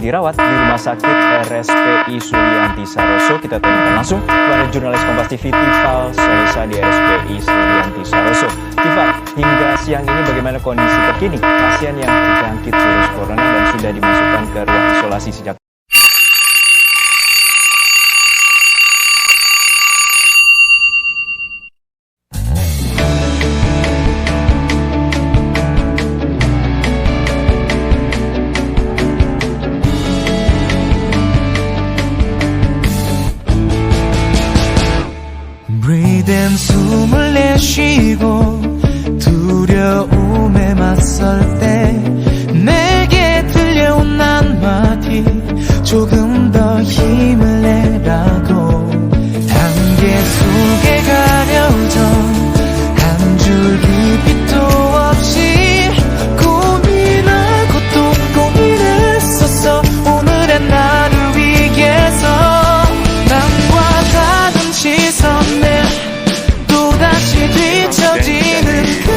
dirawat di Rumah Sakit RSPI Sulianti Saroso. Kita tanyakan langsung kepada jurnalis Kompas TV Tifal Solesa di RSPI Sulianti Saroso. Tifal, hingga siang ini bagaimana kondisi terkini pasien yang terjangkit virus corona dan sudah dimasukkan ke ruang isolasi sejak Breathe in 숨을 내쉬고 두려움에 맞설 때 내게 들려온 한마디 조금 더 힘을 내라고. 한계 속에 가려져 한 줄기 빛도 없이 고민하고 또 고민했었어. 오늘의 나를 위해서 남과 다른 시선에 또다시 뒤처지는